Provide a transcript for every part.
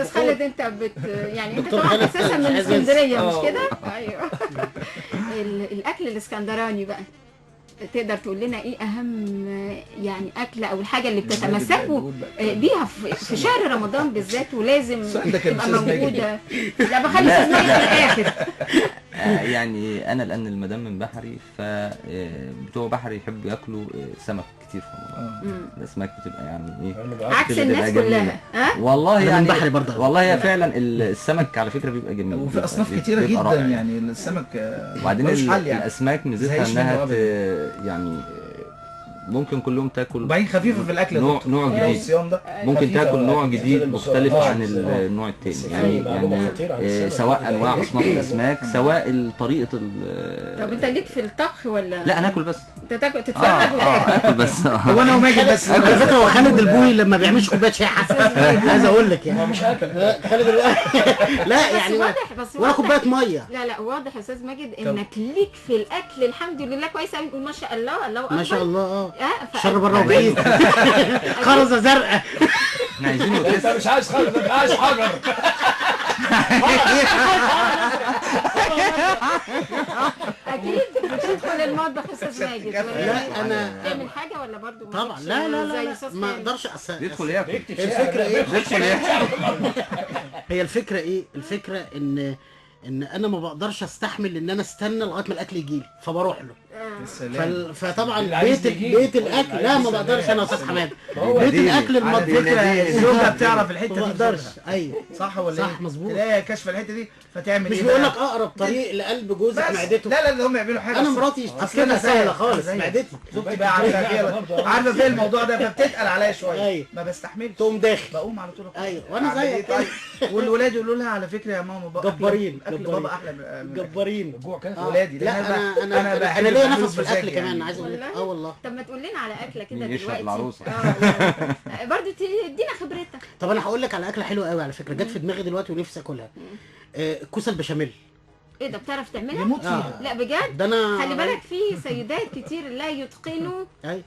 استاذ خالد انت يعني انت طبعا اساسا من اسكندرية مش كده؟ ايوه. الاكل الاسكندراني بقى تقدر تقول لنا ايه اهم يعني اكله او الحاجة اللي بتتمسكوا بيها في شهر رمضان بالذات ولازم تبقى موجودة؟ لا بخلي استاذ ماجد في الاخر. يعني انا لان المدام من بحري، فبتوع بحري يحبوا ياكلوا سمك كتير في رمضان. الاسماك بتبقى يعني ايه عكس الناس كلها. والله يعني من بحري برضه والله هي فعلا السمك على فكرة بيبقى جميل، وفي اصناف كتيرة جدا يعني السمك. وبعدين الاسماك ميزتها انها يعني ممكن كل يوم تاكل، وبعدين خفيفة في الاكل، نوع جديد، ممكن تاكل نوع جديد مختلف عن النوع التاني يعني سواء انواع اصناف الاسماك، سواء طريقه. طب انت ليك في الطبخ ولا؟ لا انا اكل بس. انت تاكل تتفرج وتاكل؟ اكل بس. هو انا وماجد بس. على فكرة هو خالد البوي لما بيعملش كوباية شاي حسن، عايز اقول لك يعني هو مش اكل خالد. لا يعني ولا كوباية مية. لا لا واضح يا استاذ ماجد انك ليك في الاكل الحمد لله كويس قوي، ما شاء الله، الله اكبر ما شاء الله. شر بره وبعيد. خرزة زرقاء. احنا عايزينه. انت مش عايز خرزة، انت عايز حجر. اكيد بتدخل المطبخ يا استاذ ماجد؟ لا انا تعمل حاجة ولا برضه؟ طبعا لا لا لا ما اقدرش. يدخل ياكل. الفكرة ايه؟ يدخل ياكل. هي الفكرة ايه؟ الفكرة ان انا ما بقدرش استحمل ان انا استنى لغاية ما الاكل يجي لي، فبروح له. فطبعا بيت الاكل لا ما بقدرش انا يا استاذ حماد. بيت الاكل المطبخ الزوجة بتعرف الحتة دي. ما بقدرش. ايوه صح ولا ايه؟ صح مظبوط. تلاقي كشف الحتة دي فتعمل مش ايه؟ بيقول لك اقرب طريق لقلب جوزك معدته. لا لا اللي هم يعملوا حاجة. انا مراتي كده سهلة خالص معدتي. زوجتي بقى عارفه فيها، عارفه فيها الموضوع ده، فبتتقل عليا شوية، ما بستحملش، تقوم داخل بقوم على طول. ايوه وانا زيك. والولاد يقولوا لها على فكرة يا ماما جبارين، اكل بابا احلى من جبارين. الجوع كافي ولادي. لا انا انا ليا نفس في الاكل كمان، عايز اقول لك. والله. طب ما تقول لنا على اكله كده دلوقتي برضه تدينا خبرتك. طب انا هقول لك على اكله حلوة قوي على فكرة، جت في دماغي دلوقتي ونفسي اكلها. الكوسه البشاميل. ايه ده بتعرف تعملها؟ يموت فيها. لا بجد؟ ده انا خلي بالك في سيدات كتير لا يتقنوا. ايوه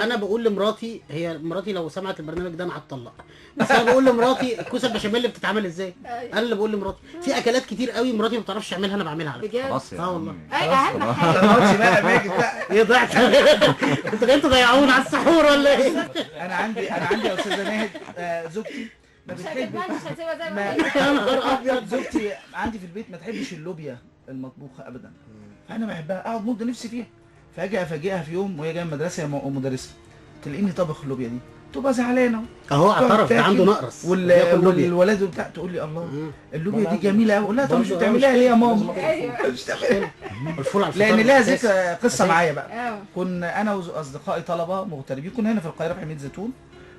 انا بقول لمراتي، هي مراتي لو سمعت البرنامج ده انا هتطلق، بس انا بقول لمراتي الكوسه البشاميل اللي بتتعمل ازاي؟ انا اللي بقول لمراتي في اكلات كتير قوي مراتي ما بتعرفش تعملها، انا بعملها على فكرة. خلاص والله. اي اهم حاجة. ما تقعدش بقى ماجد بقى. ايه ضعت؟ انتوا جايين تضيعونا على السحور ولا ايه؟ انا عندي يا استاذه ناهد زوجتي ما بتحبش. يا نهار ابيض. زوجتي عندي في البيت ما تحبش اللوبيا المطبوخه ابدا، فانا بحبها، اقعد مده نفسي فيها، فاجي افاجئها في يوم وهي جاية من المدرسة، يا مدرسه تلاقيني طبخ اللوبيا دي، تبقى زعلانة اهو. اعترف ده عنده نقرس والولاد وبتاع، تقول لي الله اللوبيا دي جميلة قوي. لا طب مش بتعمليها ليه يا ماما؟ مش بتعمليها الفول على الفطار. لان لها ذكرى قصة معايا بقى. كنا انا واصدقائي طلبه مغتربين، كنا هنا في القاهرة في حميد زيتون،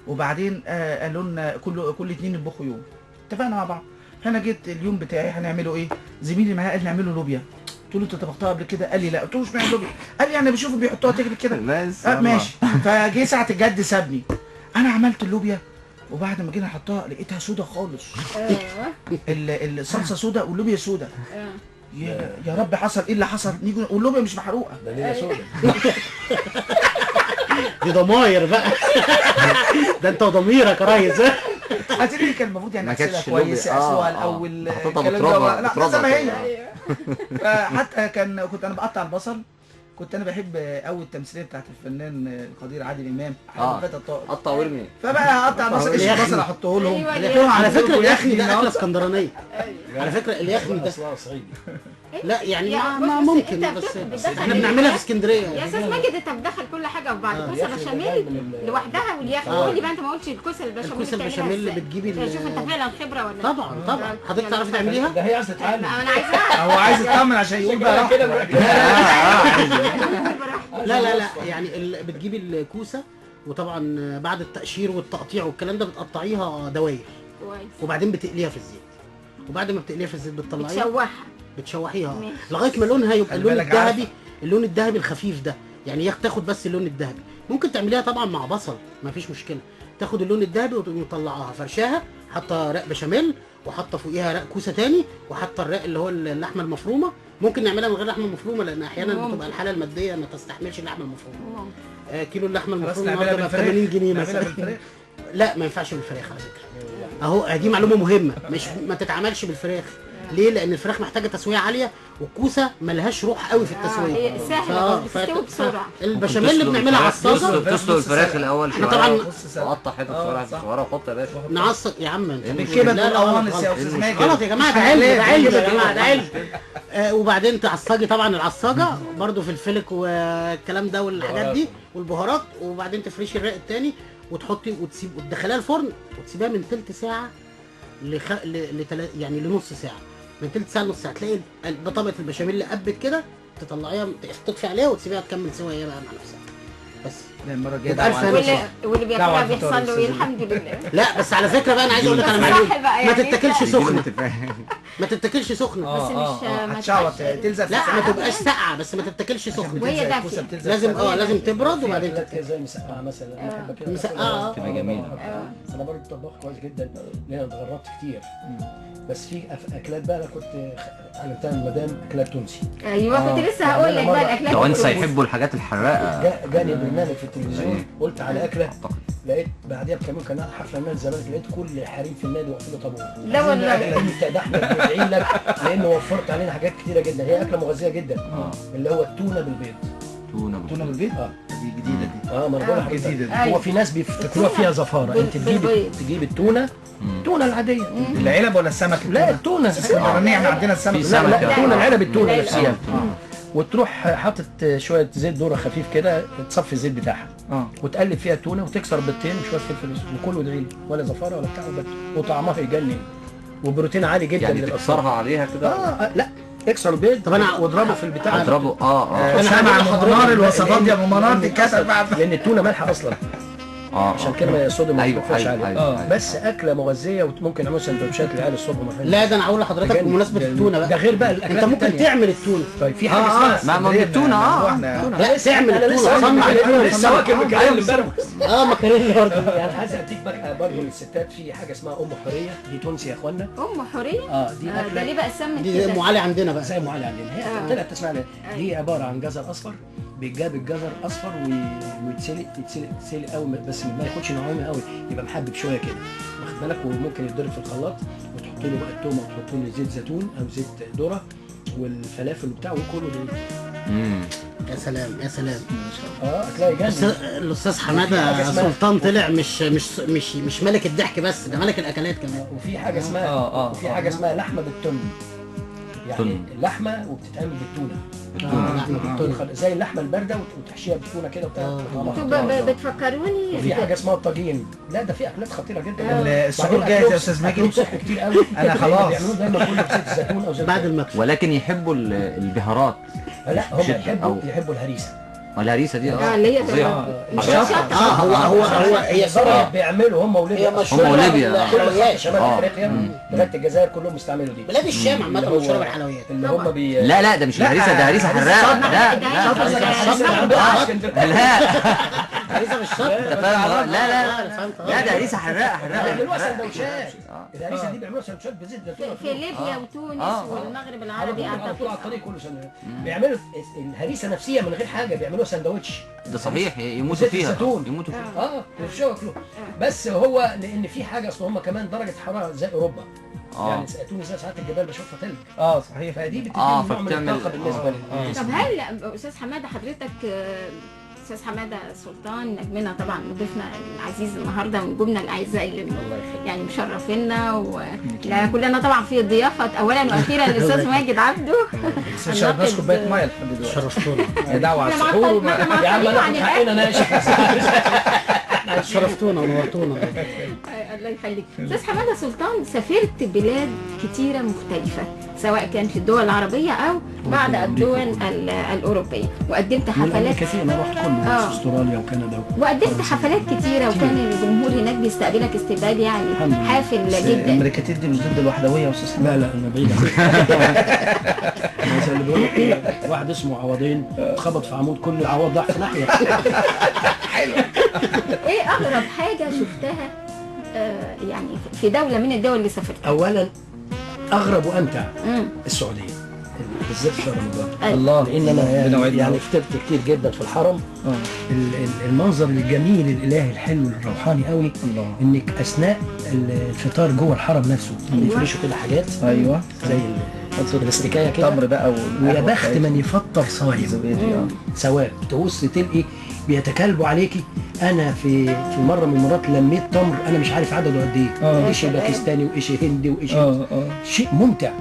وبعدين قالوا لنا كل اتنين يطبخوا يوم، اتفقنا مع بعض. فانا جيت اليوم بتاعي هنعمله ايه؟ زميلي معايا قال نعمله لوبيا. قلت له انت طبختها قبل كده؟ قال لي لا. قلت له اشمعنى لوبيا؟ قال لي يعني بشوفه بيحطوها تجري كده. ماشي. فجه ساعة الجد سابني، انا عملت اللوبيا، وبعد ما جينا نحطها لقيتها سودا خالص. الصلصه سودا واللوبيا سودا. يا رب حصل ايه اللي حصل؟ نيجي واللوبيا مش محروقة، ده ليلة سودا. دي ضماير بقى. ده انت وضميرك يا ريس. هتقولي كان المفروض يعني اغسلها كويس، اغسلها الاول، الكلام ده لا زي ما هي. حتى كنت انا بقطع البصل، كنت انا بحب قوي التمثيلية بتاعت الفنان القدير عادل امام، حبيب الطائر، قطع وارمي. فبقى اقطع البصل، ايش البصل احطه لهم. على فكرة اليخني ده اكله اسكندرانيه. على فكرة اليخني ده لا يعني ما ممكن، بس احنا بنعملها في اسكندرية يا استاذ ماجد. انت بتدخل كل حاجة في بعض، الكوسه البشاميل لوحدها واليخني. قول لي بقى انت ما قلتش الكوسه البشاميل. الكوسه البشاميل بتجيبي، شوف انت فعلا خبره ولا؟ طبعا طبعا. حضرتك تعرفي تعمليها؟ ده هي عايزه تتعلم. انا عايزاها. هو عايز يطمن عشان يقول بقى كده. لا لا لا يعني بتجيبي الكوسه، وطبعا بعد التقشير والتقطيع والكلام ده بتقطعيها دواير كويس، وبعدين بتقليها في الزيت، وبعد ما بتقليها في الزيت بتطلعيها، بتشوحيها لغاية ما لونها يبقى اللون الذهبي، اللون الذهبي الخفيف ده، يعني تاخد بس اللون الذهبي. ممكن تعمليها طبعا مع بصل مفيش مشكلة، تاخد اللون الذهبي وتطلعها فرشاها، حاطه رق بشاميل، وحاطه فوقيها رق كوسة تاني، وحاطه الرق اللي هو اللحمة المفرومه. ممكن نعملها من غير لحمه مفرومه، لان احيانا بتبقى الحالة المادية ما تستحملش اللحمة المفرومه. كيلو اللحمة المفرومه النهارده ب 80 جنيه مثلا. لا ما ينفعش بالفراخ على فكرة. اهو دي معلومة مهمة، مش ما تتعملش بالفراخ. ليه؟ لان الفراخ محتاجه تسويه عالية، والكوسه ملهاش روح قوي في التسوية. هي سهلة بتستوي بسرعة. البشاميل اللي بنعملها على الصاجه، تسلق الفراخ الاول شوية طبعا، وقطع حتت صغيرة صغيرة وحط يا باشا. نعصق يا عم انت بالكبد والقوانص يا استاذ ماجد. غلط يا جماعة، ده علم، ده علم يا جماعة، ده علم. وبعدين تعصجي طبعا العصاجه برده فلفلك والكلام ده والحاجات دي والبهارات، وبعدين تفرشي الرق الثاني وتحطي وتسيب وتدخليها الفرن وتسيبيها من ثلث ساعة يعني لنص ساعة، من ثلث ساعة لنص ساعة تلاقي طبقه البشاميل اللي قبت كده، تطلعيها تطفي عليها وتسيبيها تكمل سوا هي بقى مع نفسها. بس المرة الجاية واللي بياكلها بيحصل له ايه؟ الحمد لله. لا بس على فكرة بقى انا عايز اقول لك انا معلومة، ما تتاكلش سخنة، ما تتاكلش سخنة، بس مش هتشعوط تلزق. لا ما تبقاش ساقعه، بس ما تتاكلش سخنة وهي دافيه، لازم لازم تبرد وبعدين تتاكل. زي المسقعه مثلا، انا بحب كده المسقعه تبقى جميلة. انا برضه طباخ كويس جدا لان انا اتغربت كتير، بس في اكلات بقى انا كنت عملتها من المدام، اكلات تونسي. ايوه كنت لسه هقول لك بقى الاكلات التونسي يحبوا الحاجات الحراقه. جاني برنامج في التلفزيون، قلت على اكله، لقيت بعديها بكام يوم كان حفلة نادي الزمالك، لقيت كل الحريم في النادي واقفين له طابور. لا والله ده احنا بندعي لك لان وفرت علينا حاجات كتيرة جدا. هي اكله مغذيه جدا، اللي هو التونه بالبيض. تونه بالبيض؟ دي جديدة دي. ما انا بقول لك جديدة دي. هو في ناس بيفتكروها فيها زفاره. انت تجيب التونه، التونه العادية، العلب ولا السمك؟ لا التونه الاسكندرانية، احنا عندنا السمك. لا التونه العلب، التونه نفسها، وتروح حاطط شوية زيت ذره خفيف كده، تصفي الزيت بتاعها، وتقلب فيها التونه وتكسر بيضتين وشوية فلفل اسود، وكله ادعي لي، ولا زفاره ولا بتاع، وطعمها يجنن، وبروتين عالي جدا. يعني تكسرها عليها كده؟ لا اكسر البيض. طب انا واضربه في البتاع، اضربه. انا سامع منار الوصفات يا ابو منار دي كسر بعد، لان التونه مالحة اصلا، عشان كده الصوديوم ما بيكفاش عليه. أيوة. بس اكله مغذيه، وممكن نعمل سندوتشات للعيال الصبح. لا ده انا هقول لحضرتك بمناسبة التونه بقى، ده غير بقى الاكلات انت ممكن تعمل التونه. طيب في حاجة اسمها ما التونه. لا تعمل التونه، صنع التونه. لسه واكل مكرونه امبارح. مكرونه برضه. يعني عايز اديك بقى برضه للستات، في حاجة اسمها ام حورية، دي تونسي يا اخوانا. ام حورية؟ دي اكله، ده ليه بقى سمت دي ام علي عندنا بقى، زي ام علي عندنا، هي طلعت تسمعنا. دي عبارة عن جزر اصفر، بيتجاب الجزر اصفر ويتسلق يتسلق قوي، بس ما ياخدش نعومة قوي، يبقى محبب شوية كده، واخد بالك. وممكن يتضرب في الخلاط، وتحط له بقى التومه، وتحط له زيت زيتون او زيت ذره والفلافل وبتاع، وكله ده. يا سلام يا سلام. اكلها يجنن. الاستاذ حمادة سلطان طلع مش مش مش مش ملك الضحك بس، ده ملك الاكلات كمان. وفي حاجة اسمها وفي حاجة اسمها لحمه بالتن، يعني اللحمة وبتتعمل بالتونه. لحمه بالتونه زي اللحمة البارده وتحشيها بالتونه كده وبتاع. بتفكروني في حاجة اسمها الطاجين. لا ده في اكلات خطيرة جدا. السحور جاهز يا استاذ ماجد، صحي كتير قوي. انا خلاص بيعملوه دايما كله بزيت الزيتون او زيت بعد المكشف، ولكن يحبوا البهارات. لا هم يحبوا الهريسه. الهريسه دي اللي هي هو هو هو هي بيعملوا هم وليبيا، هم وليبيا، شمال افريقيا لغاية الجزائر كلهم بيستعملوا دي. بلاد الشام عامة مشهورة بالحلويات اللي هم لا لا ده مش الهريسه، ده هريسه حراقه. لا لا لا هريسه بالشطه. لا لا لا ده هريسه حراقه حراقه. بيعملوها سندوتشات، الهريسه دي بيعملوها سندوتشات بزيت زيتون في ليبيا وتونس والمغرب العربي. اعتقد على الطريق كله سندوتشات بيعملوا الهريسه نفسية من غير حاجة، بيعملوها سندوتش. ده صحيح، يموتوا فيها، يموتوا فيها. ياكلوها. بس هو لان في حاجة، اصل هم كمان درجه حرارة زي اوروبا، يعني تونس ساعات الجبال بشوفها ثلج. صحيح. فدي بتدي نوع من الطاقة بالنسبة لل. طب هل استاذ حمادة، حضرتك استاذ حمادة سلطان نجمنا طبعا، ضيفنا العزيز النهارده ونجومنا الاعزاء اللي يعني مشرفينا، ولا كلنا طبعا في ضيافة اولا واخيرا الاستاذ ماجد عبده. بس مش شربناش كوباية مية لحد دلوقتي. شرفتونا. دعوه على السحور يا عم، انا حقنا ناشف. شرفتونا ونورتونا. الله يخليك. استاذ حمادة سلطان، سافرت بلاد كتيرة مختلفة، سواء كان في الدول العربية او بعض الدول الاوروبية، وقدمت حفلات كتير. انا رحت كله، استراليا وكندا، وقدمت حفلات كتيرة، وكان الجمهور هناك بيستقبلك استقبال يعني حافل جدا. الامريكتين دي مش ضد الوحدويه يا استاذ حمادة؟ لا لا انا بعيد. مثلا اللي بيقول واحد اسمه عوضين اتخبط في عمود، كل العوض ضاع في ناحية. حلو. ايه اغرب حاجة شفتها يعني في دولة من الدول اللي سافرتها؟ اولا اغرب وامتع السعودية. بالذات في شهر رمضان. الله. لان انا يعني فطرت كتير جدا في الحرم. المنظر الجميل الالهي الحلو الروحاني قوي. الله. انك اثناء الفطار جوه الحرم نفسه بيفرشوا كده حاجات. ايوه زي الاستكايه كده، تمر بقى، ويا بخت من يفطر صايم. ثواب تبص تلقي بيتكالبوا عليكي. انا في مرة من المرات لميت تمر انا مش عارف عدده قد ايه، ايش باكستاني وايش هندي وايش شيء ممتع.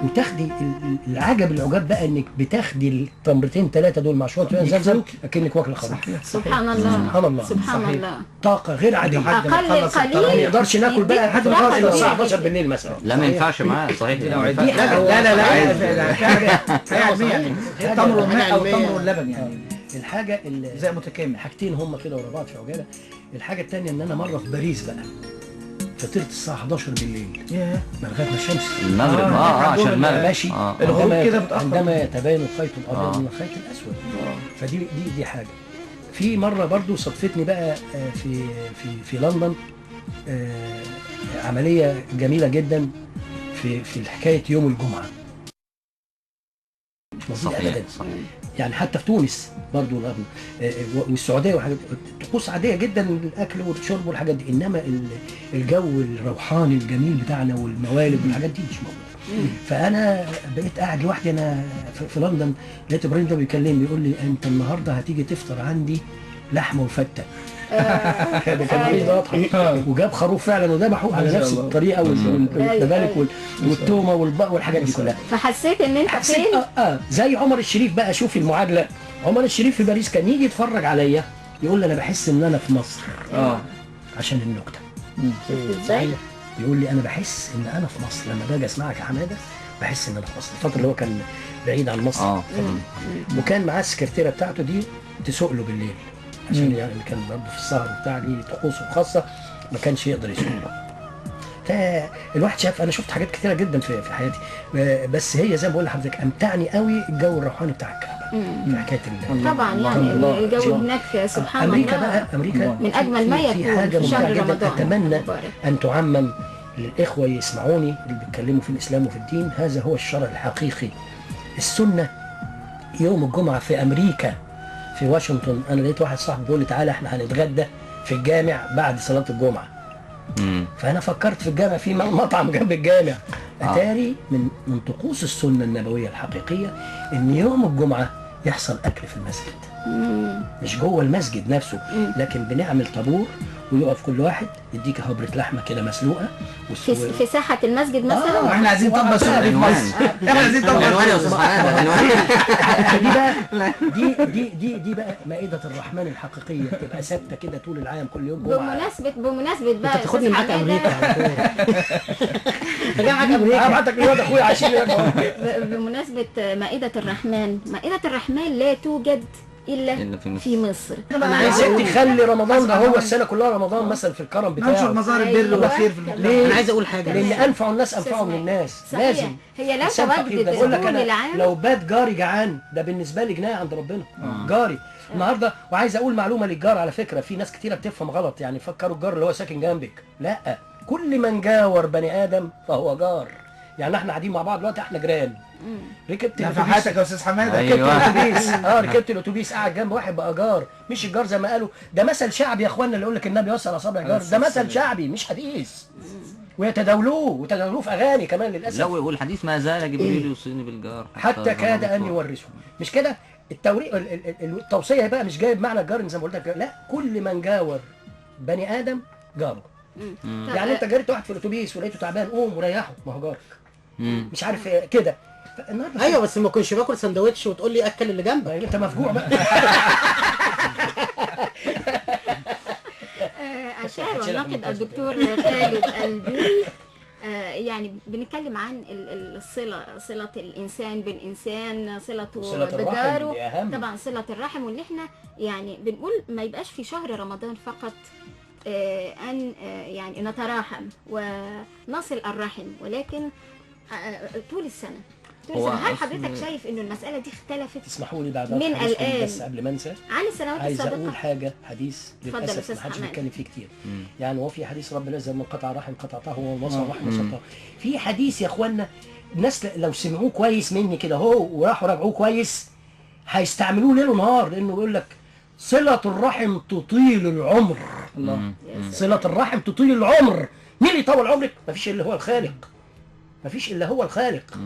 وتاخدي العجب العجاب بقى انك بتاخدي التمرتين ثلاثة دول مع شوية زمزم اكنك واكله خروف. سبحان الله. سبحان الله. سبحان الله. طاقة غير عادية. اقل القليل ما نقدرش ناكل بقى لحد ما الساعة 11 بالليل مثلا. لا ما ينفعش معاه. صحيح. لا لا لا لا، التمر والماء او التمر واللبن يعني الحاجة غذاء متكامل. حاجتين هم كده ورا بعض في عجالة. الحاجة الثانية ان انا مرة في باريس بقى فطرت الساعة 11 بالليل لغاية ما الشمس المغرب. عشان المغرب ماشي. الغروب كده متاخر، عندما يتباين الخيط الابيض من الخيط الاسود. فدي دي دي حاجة. في مرة برضو صدفتني بقى في في في لندن عملية جميلة جدا في حكاية يوم الجمعة. مش موجود ابدا. يعني حتى في تونس برضو والسعودية وحاجات طقوس عادية جدا، الاكل والشرب والحاجات دي، انما الجو الروحاني الجميل بتاعنا والموالد والحاجات دي مش موجودة. فانا بقيت قاعد لوحدي انا في لندن، لقيت ابراهيم ده بيكلمني بيقول لي انت النهارده هتيجي تفطر عندي لحمه وفته. ده كان واضحة. وجاب خروف فعلا وذبحه على نفس الطريقة والتبالك والتومه والحاجات دي كلها. فحسيت ان انت فين؟ زي عمر الشريف بقى. شوفي المعادلة، عمر الشريف في باريس كان يجي يتفرج عليا يقول لي انا بحس ان انا في مصر. عشان النكتة. ازاي؟ يقول لي انا بحس ان انا في مصر لما باجي اسمعك يا حمادة، بحس ان انا في مصر. الفترة اللي هو كان بعيد عن مصر. وكان معاه السكرتيره بتاعته دي تسوق له بالليل عشان يعني كان برضه في السهر وبتاع ليه طقوسه الخاصة ما كانش يقدر يسوق. فالواحد شاف، انا شفت حاجات كتيرة جدا في حياتي، بس هي زي ما بقول لحضرتك امتعني قوي الجو الروحاني بتاع الكعبة في حكاية طبعا يعني الجو هناك سبحان الله. امريكا بقى، امريكا من اجمل ما يكون في حاجة في شهر ممتعة جدا رمضان. اتمنى ان تعمم للاخوة يسمعوني اللي بيتكلموا في الاسلام وفي الدين. هذا هو الشرع الحقيقي. السنة يوم الجمعة في امريكا في واشنطن، انا لقيت واحد صاحبي بيقول لي تعالى احنا هنتغدى في الجامع بعد صلاة الجمعة. فانا فكرت في الجامع، في مطعم جنب الجامع. اتاري من طقوس السنة النبوية الحقيقية ان يوم الجمعة يحصل اكل في المسجد. مش جوه المسجد نفسه، لكن بنعمل طابور ويقف كل واحد يديك هبره لحمه كده مسلوقة في ساحة المسجد مثلا. احنا عايزين نطبق السنة دي في مصر. احنا عايزين نطبق العنوان يا استاذ حمادة. دي بقى دي دي دي دي بقى مائدة الرحمن الحقيقية، تبقى ثابتة كده طول العام كل يوم جمعه. بمناسبة بقى انت تاخدني معاك امريكا على طول. انت جاي معاك امريكا. هبعتك الواد اخويا عشان بمناسبة مائدة الرحمن، مائدة الرحمن لا توجد الا في مصر. يا ستي خلي رمضان ده هو السنة كلها رمضان مثلا في الكرم بتاعه. ننشر مظاهر البر والخير في المجتمع. انا عايز اقول حاجة، لان انفع الناس انفعهم للناس. لازم هي لا تواجد طول العام. لو بات جاري جعان ده بالنسبة لي جناية عند ربنا. جاري النهارده. وعايز اقول معلومة للجار على فكرة، في ناس كتيرة بتفهم غلط، يعني فكروا الجار اللي هو ساكن جنبك. لا، كل من جاور بني ادم فهو جار. يعني احنا قاعدين مع بعض دلوقتي، احنا جيران. ركبت الاتوبيس في حياتك يا استاذ حمادة. ركبت الاتوبيس ركبت الاتوبيس قاعد جنب واحد بقى جار، مش الجار زي ما قالوا. ده مثل شعبي يا اخوانا، اللي يقول لك النبي وصل اصابع جار، ده مثل شعبي مش حديث. ويتداولوه وتداولوه في اغاني كمان للاسف. لا، والحديث ما زال جبريل يوصيني بالجار حتى كاد ان يورثه. مش كده التوصية بقى مش جايب معنى الجار زي ما قلت لك، لا، كل من جاور بني ادم جاره. يعني انت جارت واحد في الاتوبيس ولقيته تعبان، قوم وريحه، ما هو جارك. مش عارف كده النهارده. ايوه بس ما كنتش باكل سندوتش وتقول لي اكل اللي جنبك، انت مفجوع بقى. الشاعر والناقد الدكتور خالد البوري، يعني بنتكلم عن الصلة، صله الانسان بالانسان، صلته بجاره، طبعا صله الرحم، واللي احنا يعني بنقول ما يبقاش في شهر رمضان فقط ان يعني نتراحم ونصل الرحم، ولكن طول السنة. هل حضرتك شايف انه المسالة دي اختلفت؟ تسمحوا لي بعد من الان بس قبل ما انسى عن السنوات عايز السابقة، اقول حاجة، حديث للاسف ما حدش بيتكلم فيه كتير. يعني هو في حديث رب العزة من قطع رحم قطعته ومن وصل رحم وصلته. في حديث يا اخوانا الناس لو سمعوه كويس مني كده اهو وراحوا راجعوه كويس هيستعملوه ليل ونهار، لانه بيقول لك صلة الرحم تطيل العمر. الله، صلة الرحم تطيل العمر. مين اللي يطول عمرك؟ مفيش الا هو الخالق، مفيش الا هو الخالق.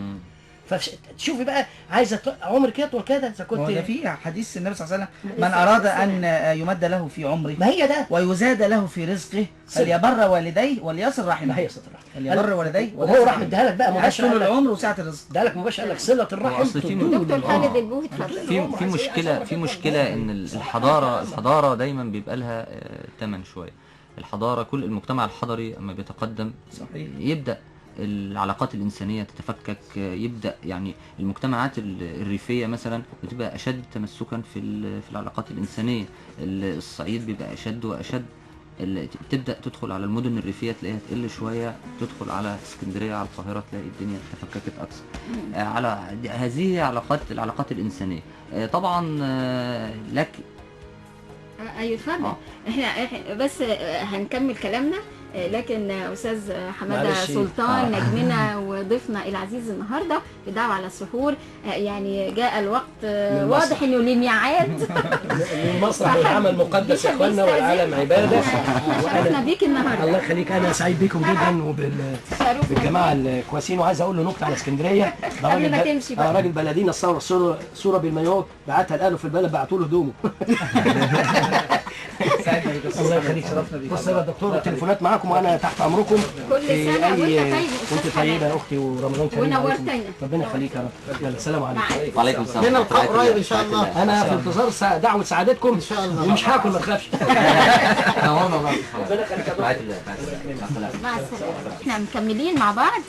فتشوفي بقى عايزه عمرك يطول كده. اذا كنت ده في حديث النبي صلى الله عليه وسلم، من اراد ان يمد له في عمره، ما هي ده، ويزاد له في رزقه فليبر والديه وليصل رحمه. ما هي صله الرحم، فليبر والديه، وهو راح مديها لك بقى مباشرة، طول العمر وسعه الرزق. ده لك مباشرة، قال لك صله الرحم. دكتور خالد البوهي اتفضل. في مشكلة ان الحضارة دايما بيبقى لها ثمن شوية. الحضارة، كل المجتمع الحضري اما بيتقدم صحيح يبدا العلاقات الإنسانية تتفكك، يبدأ يعني المجتمعات الريفية مثلا بتبقى أشد تمسكا في العلاقات الإنسانية، الصعيد بيبقى أشد وأشد، تبدأ تدخل على المدن الريفية تلاقيها تقل شوية، تدخل على اسكندرية على القاهرة تلاقي الدنيا تفككت أكثر. على هذه العلاقات الإنسانية طبعا. لك أيوة اتفضل. احنا بس هنكمل كلامنا، لكن استاذ حمادة سلطان نجمنا وضيفنا العزيز النهارده في دعوه على السحور، يعني جاء الوقت واضح انه ليه ميعاد. المسرح والعمل مقدس يا اخوانا، والعالم عباده. شرفنا بيك النهارده. الله يخليك، انا سعيد بيكم جدا وبالجماعه الكويسين. وعايز اقول له نكتة على اسكندرية. ده قبل ما تمشي بقى، راجل بلدينا صور صوره بالمايوه بعتها لاهله في البلد، بعتوا له هدومه. الله يخليك، شرفنا بيك. بص يا دكتور، التليفونات معاكم وانا تحت امركم. كل سنة وانت طيب. وانت طيبة يا اختي، ورمضان كريم. ونورتنا، ربنا يخليك يا رب. يلا سلام عليكم. وعليكم السلام. لنا لقاء قريب ان شاء الله. انا في انتظار دعوه سعادتكم ان شاء الله، ومش هاكل ما تخافش. نورنا. ربنا يخليك يا دكتور. مع السلامة. احنا مكملين مع بعض.